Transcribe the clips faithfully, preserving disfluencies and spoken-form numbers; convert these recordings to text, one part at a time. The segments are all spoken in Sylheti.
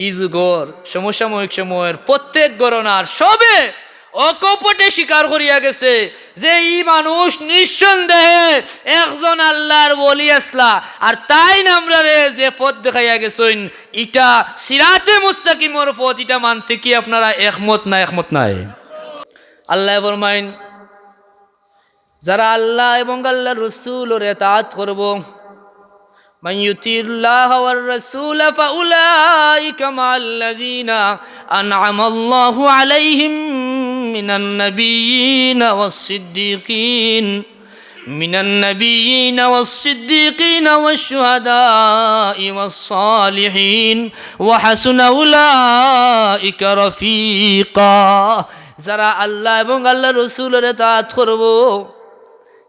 ই যুগর সমসাময়িক সময়র প্রত্যেক ঘরানার সবে অকপটে স্বীকার করিয়া গেছে যে ই মানুষ নিঃসন্দেহে একজন আল্লাহর ওলি আছলা। আর তাইন আমরারে যে পথ দেখাইয়া গেছইন, ইটা সিরাতে মুস্তাকিমর পথ, ইটা মানতে কি আপনারা একমত না, একমত নায়? আল্লায় ফরমাইন, যারা আল্লাহ এবং আল্লাহর রসুলর এতাআত করবো, من يطع الله والرسول فأولئك مع الذين أنعم الله عليهم من النبيين والصديقين، من النبيين والصديقين والشهداء والصالحين وحسن أولئك رفيقا। যারা আল্লাহ এবং আল্লাহর রসুলর এতাআত করবো,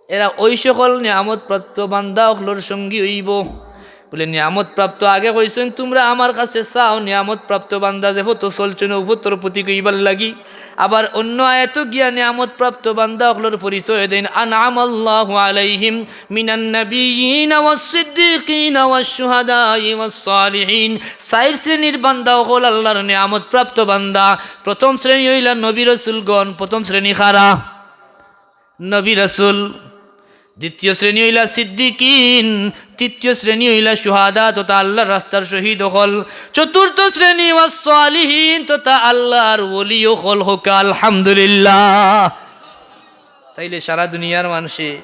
এরা ওই সকল নিয়ামতপ্রাপ্ত বান্দা অকলর সঙ্গী অইবো। বলে, নিয়ামতপ্রাপ্ত, আগে কইছইন, "তুমরা আমার কাছে চাও, নিয়ামতপ্রাপ্ত বান্দা যে পথো চলছইন, অউ পথর প্রতীক অইবার লাগি।" আবার অন্য আয়াতো গিয়া নিয়ামতপ্রাপ্ত বান্দা অকলর পরিচয় দেইন, "أنعم الله عليهم من النبيين والصديقين والشهداء والصالحين।" চাইর শ্রেণীর বান্দা অকল আল্লাহর নিয়ামতপ্রাপ্ত বান্দা। প্রথম শ্রেণী অইলা নবী রসুলগণ। প্রথম শ্রেণী কারা? নবী রাসূল। দ্বিতীয় শ্রেণী অইলা সিদ্দিকিন, তৃতীয় শ্রেণী অইলা শুহাদা তথা আল্লাহর রাস্তার শহীদ অকল, চতুর্থ শ্রেণী ওয়াস সালিহিন তথা আল্লাহর ওলি অকল। হক্কা আলহামদুলিল্লাহ। তাইলে সারা দুনিয়ার মানষে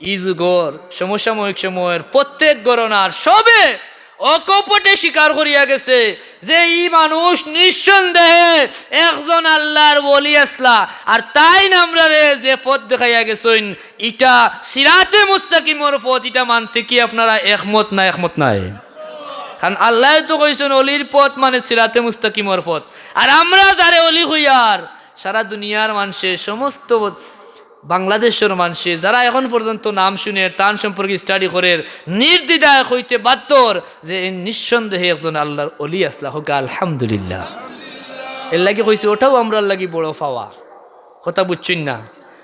ই যুগর সমসাময়িক সময়র প্রত্যেক ঘরানার সবে অকপটে স্বীকার করিয়া গেছে যে ই মানুষ নিঃসন্দেহে একজন আল্লাহর ওলি আছলা। আর তাইন আমরারে যে পথ দেখাইয়া গেছইন, ইটা সিরাতে মুস্তাকিমর পথ, ইটা মানতে কি আপনারা একমত না, একমত নায়? কারণ আল্লায় তো কইছইন, ওলির পথ মানে সিরাতে মুস্তাকিমর পথ। আর আমরা যারে ওলি কইয়ার, সারা দুনিয়ার মানষে, সমস্ত বাংলাদেশর মানষে যারা এখন পর্যন্ত নাম শুনের, তান সম্পর্কে study করের, নির্দ্বিধায় কইতে বাধ্যর যে এই নিঃসন্দেহে একজন আল্লাহর ওলি আছলা। হক্কা আলহামদুলিল্লাহ। এর লাগি কইছি, ওটাও আমরার লাগি বড় পাওয়া। কথা বুঝছইন না?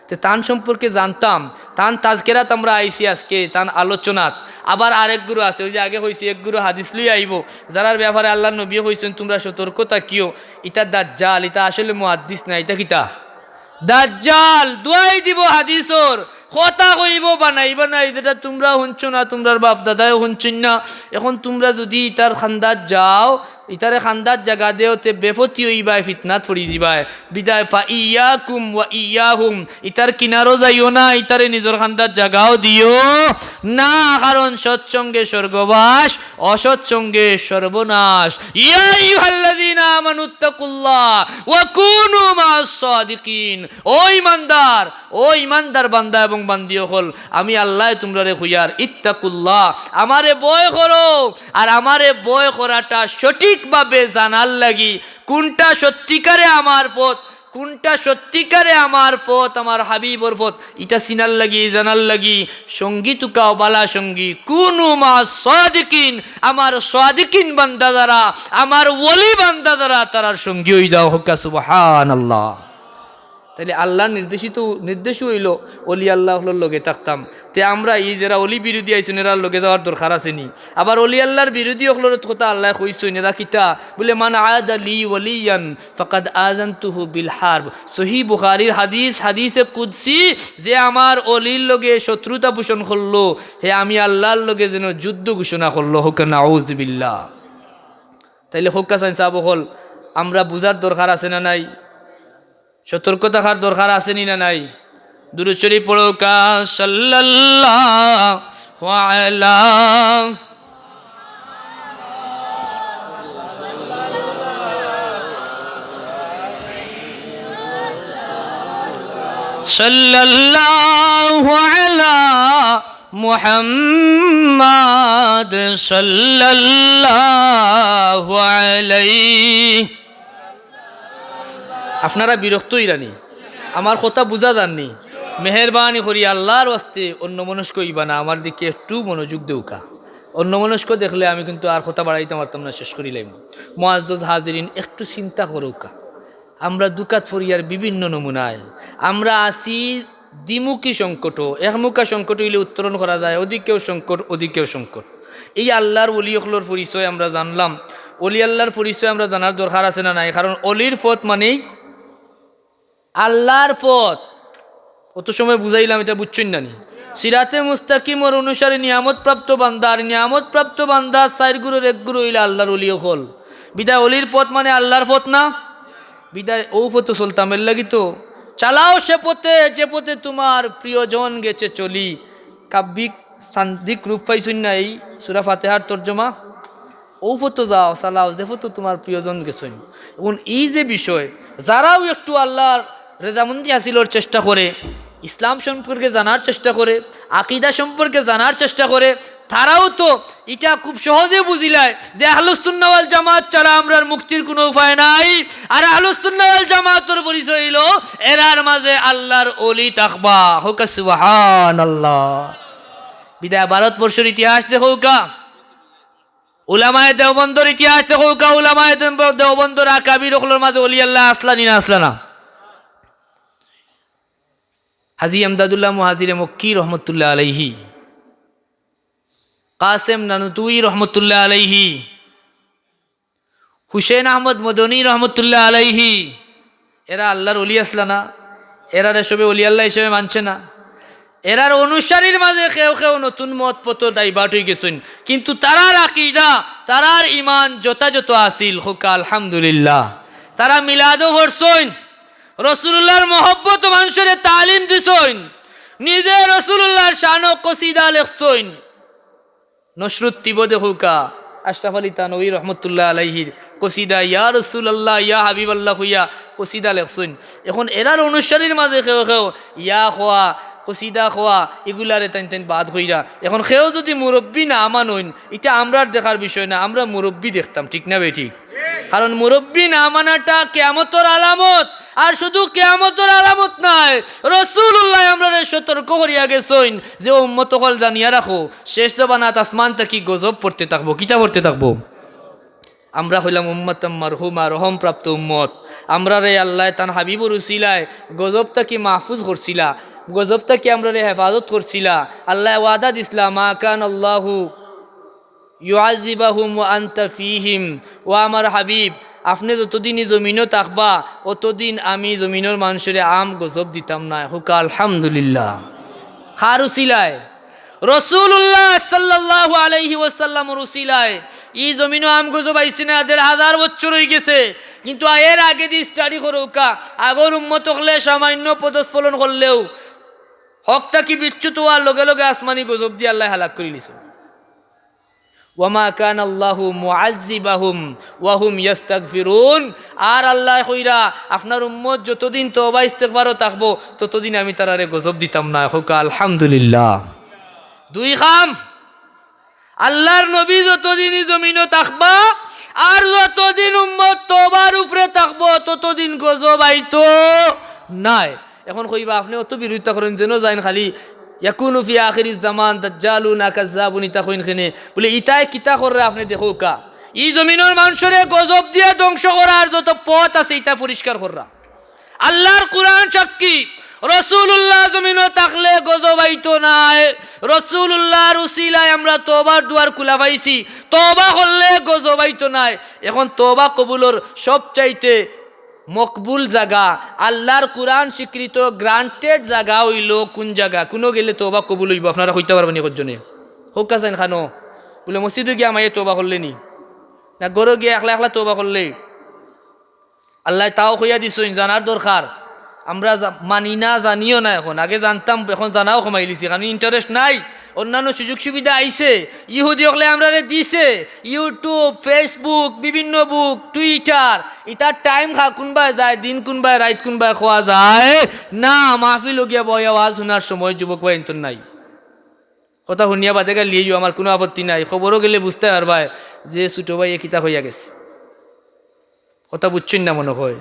তে তান সম্পর্কে জানতাম, তান তাজকেরাত আমরা আইছি আজকে, তান আলোচনাত। আবার আরেক গুরু আছে, ওই যে আগে কইছি, এক গুরু হাদিস লইয়া আইবো, যারার ব্যাপারে আল্লাহর নবী কইছইন, "তুমরা সতর্ক থাকিও, ইটা দাজ্জাল, ইটা আসলে মুহাদ্দিস না, ইটা কিতা?" দাজ্জাল দুয়াই দিবো হাদিসর, কথা কইবো বানাই বানাই, যেটা তুমরা হুনছো না, তুমরার বাপ দাদায়ও হুনছইন না। এখন তুমরা যুদি ইতার খান্দাত যাও, ইতারে খান্দাত জাগা দেও, তে বেফতি অইবায়, ফিতনাত পড়ি যিবায়। বিদায়, فإياكم وإياهم, ইতার কিনারো যাইও না, ইতারে নিজর খান্দাত জাগাও দিও না, কারণ সৎসঙ্গে স্বর্গবাস, অসৎসঙ্গে সর্বনাশ। يا أيها الذين آمنوا اتقوا الله وكونوا مع الصادقين। ও ইমানদার, ও ইমানদার বান্দা এবং বান্দি অকল, আমি আল্লায় তুমরারে কইয়ার, ইত্তাকুল্লাহ, আমারে ভয় করো। আর আমারে ভয় করাটা সঠিকভাবে জানার লাগি, কুনটা সত্যিকারে আমার পথ, কুনটা সত্যিকারে আমার পথ, আমার হাবিবর পথ, ইটা চিনার লাগি, জানার লাগি। সঙ্গী তুকাও বালা সঙ্গী, কুনু মা সাদিকিন, আমার সাদিকিন বান্দা যারা, আমার ওলি বান্দা যারা, তারার সঙ্গী অই যাও। হক্কা সুবহানাল্লাহ। তাইলে আল্লাহর নির্দেশিত, নির্দেশও অইলো ওলি আল্লাহ অকলর লগে থাকতাম। তে আমরা ই যেরা ওলি বিরোধী আইছইন, এরার লগে যাওয়ার দরকার আছে নি? আবার ওলি আল্লাহর বিরোধী অকলর কথা আল্লায় কইছইন, এরা কিতা? বলে, "মান আদা লি ওয়ালিয়ান ফাকাদ আযানতুহু বিল হারব।" সহিহ বুখারীর হাদিস, হাদিসে কুদসি, "যে আমার ওলির লগে শত্রুতা পোষণ করলো, হে আমি আল্লাহর লগে যেন যুদ্ধ ঘোষণা করলো।" হক্কা নাউজুবিল্লাহ। তাইলে হক্কা সাইন সাব অকল, আমরা বুঝার দরকার আছে না নাই? সতর্ক থাকার দরকার আছে নি না নাই? দুরূদ শরীফ পড়উক্কা, সাল্লাল্লাহু আলা, সাল্লাল্লাহু আলা মুহাম্মাদ সাল্লাল্লাহু আলাইহি। আপনারা বিরক্ত অইরা নি? আমার কথা বুঝা যার নি? মেহেরবানি করি আল্লাহর ওয়াস্তে অন্যমনস্ক অইবা না, আমার দিকে একটু মনোযোগ দেউক্কা। অন্যমনস্ক দেখলে আমি কিন্তু আর কথা বাড়াইতাম পারতাম না, শেষ করিলাইমু। মুআজ্জাজ হাজিরিন, একটু চিন্তা করউক্কা। আমরা দুকাত পড়িয়ার বিভিন্ন নমুনায়। আমরা আছি দ্বিমুখী সংকট, একমুখা সংকট অইলে উত্তরণ করা যায়, ওদিকেও সংকট, ওদিকেও সংকট। এই আল্লাহর ওলি অকলর পরিচয় আমরা জানলাম। অলি আল্লাহর পরিচয় আমরা জানার দরকার আছে না নাই? কারণ অলির পথ মানেই আল্লাহর পথ। অত সময় বুঝাইলাম, ইটা বুঝছইন না নি? সিরাতে মুস্তাকিমর অনুসারী নিয়ামতপ্রাপ্ত বান্দা, আর নিয়ামতপ্রাপ্ত বান্দা চাইর গুরুর এক গুরু অইলা আল্লাহর অলি অকল। বিদায় অলির পথ মানে আল্লাহর পথ না? বিদায় অউ পথো চলতাম, এর লাগি তো। চালাও সে পথে, যে পথে তোমার প্রিয়জন গেছে চলি। কাব্যিক সান্দিক রূপ পাইছইন না এই সূরা ফাতিহার তর্জমা? অউ পথো যাও, চালাও, যে পথো তোমার প্রিয়জন গেছইন। এখন এই যে বিষয়, যারাও একটু আল্লাহর রেজামন্দি হাসিলর চেষ্টা করে, ইসলাম সম্পর্কে জানার চেষ্টা করে, আকিদা সম্পর্কে জানার চেষ্টা করে, তারাও তো ইটা খুব সহজে বুঝিলায় যে আহলুস সুন্নাহ ওয়াল জামাত ছাড়া আমরার মুক্তির কুনু উপায় নাই। আর আহলুস সুন্নাহ ওয়াল জামাতর পরিচয় অইলো এরার মাঝে আল্লাহর অলি থাকবা। কউক্কা সুবহানাল্লাহ। বিদায় ভারতবর্ষর ইতিহাস দেখউক্কা, উলামায়ে দেওবন্দর ইতিহাস দেখউক্কা, উলামায়ে দেওব-, দেওবন্দর আকাবির অকলর মাঝে অলি আল্লাহ আছলা নি না আছলা না? হাজী এমদাদুল্লাহ মুহাজিরে মক্কি রহমতুল্লাহ আলাইহি, কাসেম নানুতুই রহমতুল্লাহ আলাইহি, হুসেন আহমদ মদনী রহমতুল্লাহ আলাইহি, এরা আল্লাহর অলি আছলা না? এরারে সবে অলি আল্লাহ হিসাবে মানছে না? এরার অনুসারীর মাঝে কেউ কেউ নতুন মত পথো divert অইগেছইন, কিন্তু তারার আকিদা, তারার ইমান যথাযথ আছিল। কউক্কা আলহামদুলিল্লাহ। তারা মিলাদও পড়ছইন, রসুলুল্লাহর মহব্বত মানষরে তালিম দিছইন, নিজে রসুলুল্লাহর শানো কসিদা লেখছইন। নসরুদ্দিন দেখউক্কা, আশরাফ আলী থানভী রহমতুল্লাহ আলাইহির কসিদা ইয়া রাসূলুল্লাহ ইয়া হাবিবাল্লাহ কইয়া কসিদা লেখছইন। এখন এরার অনুসারীর মাঝে কেউ কেউ ইয়া কওয়া, কসিদা কওয়া, ইগুলারে তাইন তাইন বাদ কইরা। এখন কেউ যুদি মুরব্বি না মানইন, ইটা আমরার দেখার বিষয় না, আমরা মুরব্বি দেখতাম, ঠিক না বেঠিক? কারণ মুরব্বি না মানাটা কিয়ামতর আলামত। আর শুধু কিয়ামতর আলামত নায়, রাসূলুল্লাহ আমরারে সতর্ক করিয়া গেছইন যে উম্মত অকল জানিয়া রাখো, শেষ জমানাত আসমান থাকি গজব পড়তে থাকবো। কিতা পড়তে থাকবো? আমরা অইলাম উম্মতাম মারহুমা, রহমপ্রাপ্ত উম্মত। আমরারে আল্লায় তান হাবিবর উসিলায় গজব থাকি মাহফুজ করছিলা, গজব থাকি আমরারে হেফাজত করছিলা। আল্লায় ওয়াদা দিছলা, "মা কানাল্লাহু লিউআযযিবাহুম ওয়া আনতা ফীহিম।" ও আমার হাবিব, আপনে যতদিন ই জমিনো থাকবা, অতদিন আমি জমিনর মানষরে আম গজব দিতাম নায়। কউক্কা আলহামদুলিল্লাহ। কার উসিলায়? রাসূলুল্লাহ সাল্লাল্লাহু আলাইহি ওয়াসাল্লামর উসিলায়। ই জমিনো আম গজব আইছে না, দেড় হাজার বছর অইগেছে, কিন্তু এর আগেদি study করউক্কা, আগর উম্মত অকলে সামান্য পদস্খলন করলেও হক থাকি বিচ্যুত অওয়ার লগে লগে আসমানি গজব দি আল্লায় হালাক করিলিছইন। "ওয়া মা কানাল্লাহু মুআযযিবাহুম ওয়া হুম ইয়াস্তাগফিরুন।" আর আল্লায় কইরা, "আপনার উম্মত যতদিন তওবা ইস্তেগফারো থাকবো, ততদিন আমি তারারে গজব দিতাম নায়।" কউক্কা আলহামদুলিল্লাহ। দুই কাম, আল্লাহর নবী যতদিন ই জমিনো থাকবা, আর যতদিন উম্মত তওবার উপরে থাকবো, ততদিন গজব আইতো নায়। এখন কইবা, "আপনে অত বিরোধিতা করইন, যেন যাইন খালি ইয়াকুনু ফি আখিরিজ জামান দাজ্জালুন ওয়া কাজ্জাবুন, ইতা কইন কেনে?" বুলে, "ইতায় কিতা কররা আপনে দেখউক্কা। ই জমিনর মানষরে গজব দিয়া ধ্বংস করার যত পথ আছে, ইতা পরিষ্কার কররা।" আল্লাহর কুরআন সাক্ষী, রাসূলুল্লাহ জমিনো থাকলে গজব আইতো নায়। রাসূলুল্লাহর উসিলায় আমরা তওবার দুয়ার খুলা পাইছি। তওবা করলে গজব আইতো নায়। এখন তওবা কবুলর সবচাইতে মকবুল জাগা, আল্লাহর কুরআন স্বীকৃত granted জাগা অইলো কুন জাগা? কুনো গেলে তওবা কবুল অইবো? আপনারা কইতা পারবা নি কয়জনে? কউক্কা চাইন কানো। বুলে, "মসজিদো গিয়া মাইয়ে তওবা করলে নি? না ঘরো গিয়া একলা একলা তওবা করলে?" আল্লায় তাও কইয়া দিছইন, জানার দরকার। আমরা জা-, মানি না, জানিও না এখন। আগে জানতাম, এখন জানাও কমাইলিছি, কারণ interest নাই। অন্যান্য সুযোগ সুবিধা আইছে, ইহুদি অকলে আমরারে দিছে, YouTube, Facebook, বিভিন্ন book, Twitter, ইতার time খা-, কুনবায় যায়, দিন কুনবায়, রাইত কুনবায় কওয়া যায় না। মাহফিলো গিয়া বইয়া ওয়াজ হুনার সময় যুবক ভাইয়াইন্তর নাই। কথা হুনিয়া বাদে গাইল্লাইও, আমার কুনু আপত্তি নাই। খবরও গেলে বুঝতায় পারবায় যে ছুটো ভাইয়ে কিতা কইয়া গেছে। কথা বুঝছইন না মনো কয়।